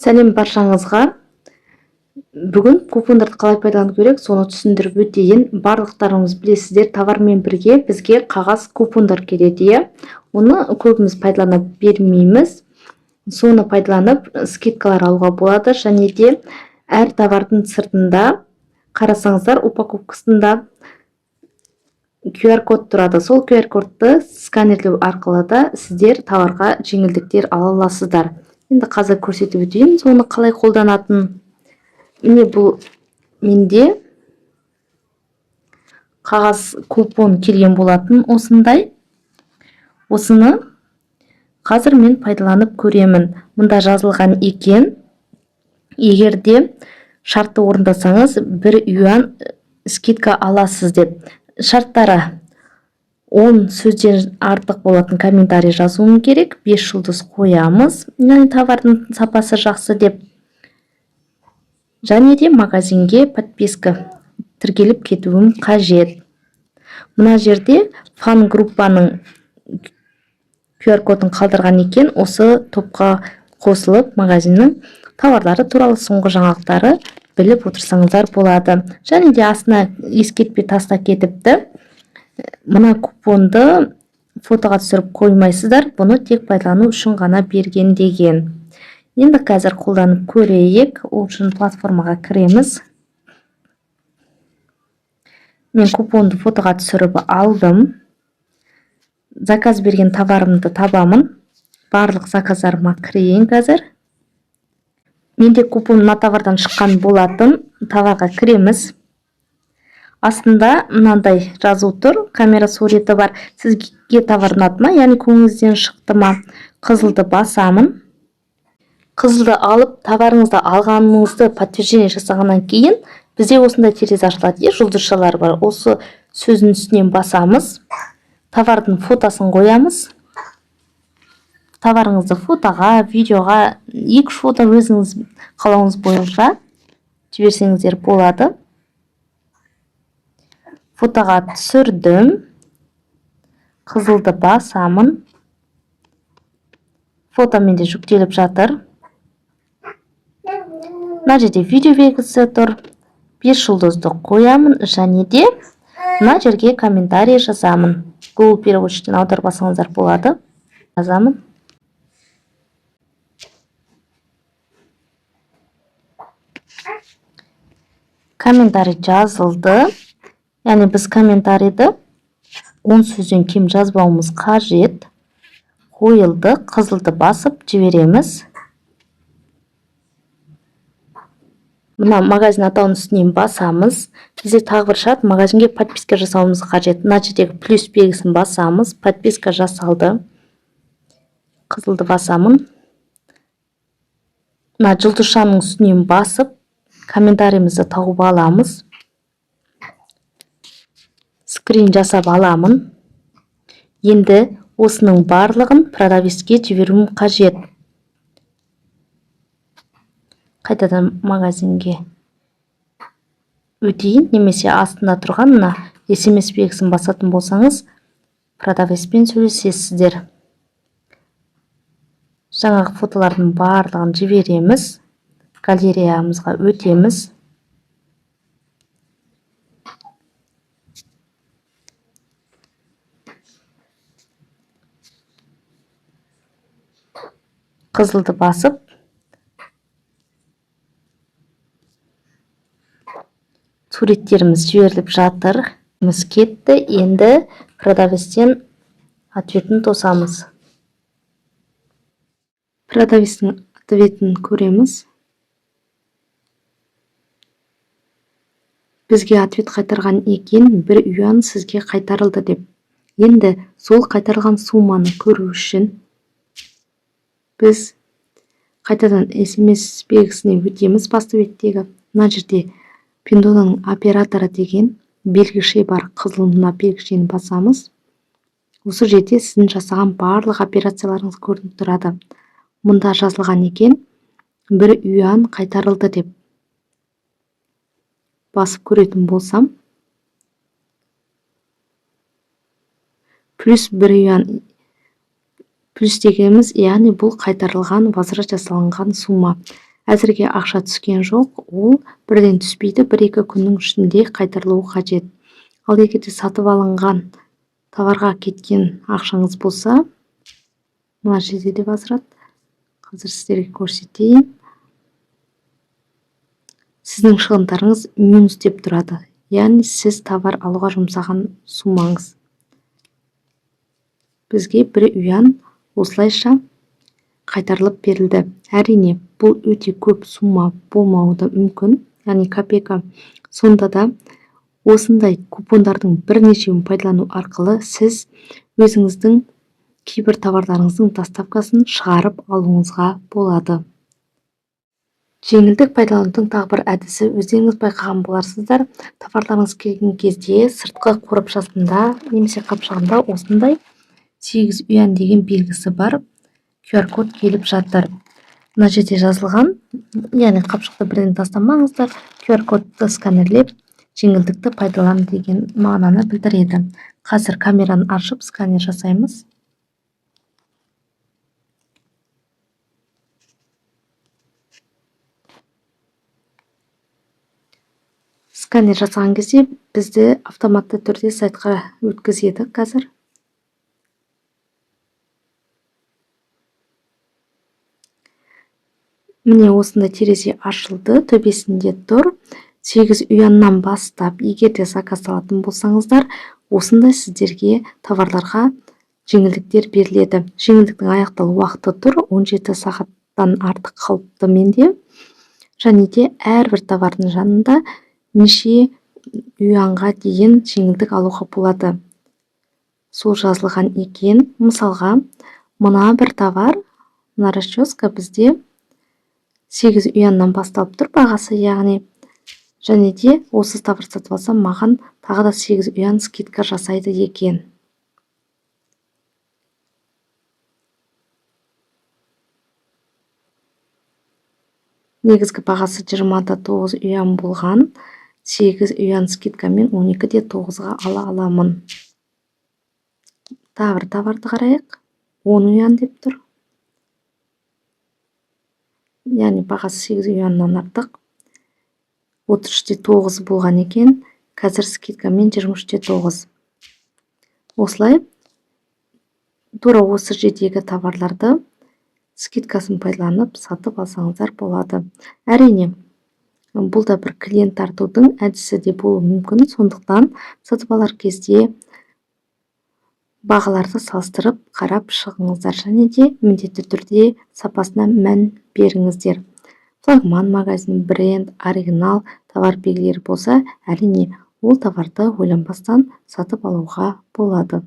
Сәлем баршаңызға! Бүгін купондарды қалай пайдалану керек, соны түсіндіріп өтейін. Барлықтарыңыз білесіздер, товармен бірге бізге қағаз купондар келеді, иә. Оны көбіміз пайдалана бермейміз. Соны пайдаланып скидкалар алуға болады. Және де әр товардың сыртында қарасаңыздар, упаковкасында QR код тұрады. Сол QR кодты сканерлеу арқылы да сіздер товарға жеңілдіктер ала аласыздар. Енді қазір көрсетіп өтейін соны қалай қолданатынын. Міне, бұл менде қағаз купон келген болатын осындай. Осыны қазір мен пайдаланып көремін. Мұнда жазылған екен, егер де шартты орындасаңыз, 1 юан скидка аласыз деп. Шарттары: 10 сөзден артық болатын комментарий жазуым керек, 5 жұлдыз қоямыз, яғни товардың сапасы жақсы деп, және де магазинге подписка тіркеліп кетуім қажет. Мына жерде фан группаның QR кодын қалдырған екен. Осы топқа қосылып, магазиннің товарлары туралы соңғы жаңалықтары біліп отырсаңыздар болады. Және де астына ескертпе тастап кетіпті: мына купонды фотоға түсіріп қоймайсыздар, бұны тек пайдалану үшін ғана берген деген. Енді қазір қолданып көрейік. Ол үшін платформаға кіреміз. Мен купонды фотоға түсіріп алдым. Заказ берген товарымды табамын. Барлық заказдарыма кірейін қазір. Менде купон мына товардан шыққан болатын. Товарға кіреміз. Астында мынандай жазу тұр, камера суреті бар: сізге товар ұнады ма, яғни көңіліңізден шықты ма? Қызылды басамын. Қызылды алып, товарыңызды алғаныңызды подтверждение жасағаннан кейін бізде осындай терезе ашылады, иә, жұлдызшалар бар. Осы сөздің үстінен басамыз, товардың фотосын қоямыз. Товарыңызды фотоға, видеоға, екі үш фото, өзіңіз қалауыңыз бойынша жіберсеңіздер болады. Фотоға түсірдім, қызылды басамын. Фото менде жүктеліп жатыр. Мына жерде видео белгісі тұр. 5 жұлдызды қоямын және де мына жерге комментарий жазамын. Google переводчиктен аударып алсаңыздар болады. Жазамын. Комментарий жазылды. Яғни біз комментарийді 10 сөзден кем жазбауымыз қажет. Қойылды, қызылды басып жібереміз. Мына магазин атауының үстінен басамыз. Бізде тағы бір шарт: магазинге подписка жасауымыз қажет. Мына жердегі плюс белгісін басамыз. Подписка жасалды. Қызылды басамын. Мына жұлдызшаның үстінен басып, комментарийімізді тауып аламыз. Скрин жасап аламын. Енді осының барлығын продавецке жіберуім қажет. Қайтадан магазинге өтейін немесе астында тұрған мына СМС белгісін басатын болсаңыз, продавецпен сөйлесесіздер. Жаңағы фотолардың барлығын жібереміз. Галереямызға өтеміз. Қызылды басып, суреттеріміз жіберіліп жатыр. Кетті. Енді продавецтен ответін тосамыз. Продавецтің ответін көреміз. Бізге ответ қайтарған екен: 1 юан сізге қайтарылды деп. Енді сол қайтарылған сумманы көру үшін біз қайтадан СМС белгісіне өтеміз. Басты беттегі мына жерде Пиндуодуоның операторы деген белгіше бар, қызыл мына белгішені басамыз. Осы жерде сіздің жасаған барлық операцияларыңыз көрініп тұрады. Мұнда жазылған екен, 1 юан қайтарылды деп. Басып көретін болсам, плюс 1 юан. Плюс дегеніміз, яғни бұл қайтарылған, возврат жасалынған сумма. Әзірге ақша түскен жоқ, ол бірден түспейді, 1-2 күннің ішінде қайтарылуы қажет. Ал егер де сатып алынған товарға кеткен ақшаңыз болса, мына жерде де возврат. Қазір сіздерге көрсетейін. Сіздің шығындарыңыз минус деп тұрады. Яғни сіз товар алуға жұмсаған суммаңыз. Бізге 1 юан осылайша қайтарылып берілді. Әрине, бұл өте көп сумма болмауы да мүмкін, яғни копейка. Сонда да осындай купондардың бірнешеуін пайдалану арқылы сіз өзіңіздің кейбір товарларыңыздың доставкасын шығарып алуыңызға болады. Жеңілдік пайдаланудың тағы бір әдісі, өздеріңіз байқаған боларсыздар, товарларыңыз келген кезде сыртқы қорапшасында немесе қапшығында осындай 8 юан деген белгісі бар QR-код келіп жатыр. Мына жерде жазылған, яғни қапшықты бірден тастамаңыздар, QR-кодты сканерлеп жеңілдікті пайдалан деген мағынаны білдіреді. Қазір камераны ашып сканер жасаймыз. Сканер жасаған кезде бізді автоматты түрде сайтқа өткізеді қазір. Міне, осындай терезе ашылды, төбесінде тұр. 8 юаннан бастап, егер де заказ алатын болсаңыздар, осындай сіздерге товарларға жеңілдіктер беріледі. Жеңілдіктің аяқталу уақыты тұр, 17 сағаттан артық қалыпты менде. Және де әрбір товардың жанында неше юанға дейін жеңілдік алуға болады. Сол жазылған екен. Мысалға, мына бір товар, мына расческа бізде 8 юаннан басталып тұр бағасы, яғни және де осы товар сатып алсам, маған тағы да 8 юан скидка жасайды екен. Негізгі бағасы 20,9 юан болған, 8 юан скидкамен 12,9-ға ала аламын. Тағы бір товарды қарайық. 10 юан деп тұр. Яғни бағасы 8 юаннан артық. 33,9 болған екен, қазір скидкамен 23,9. Осылай тура осы жердегі товарларды скидкасын пайдаланып сатып алсаңыздар болады. Әрине, бұл да бір клиент тартудың әдісі де болуы мүмкін. Сондықтан сатып алар кезде бағаларды салыстырып қарап шығыңыздар және де міндетті түрде сапасына мән беріңіздер. Флагман магазин, бренд, оригинал товар белгілері болса, әрине, ол товарды ойланбастан сатып алуға болады.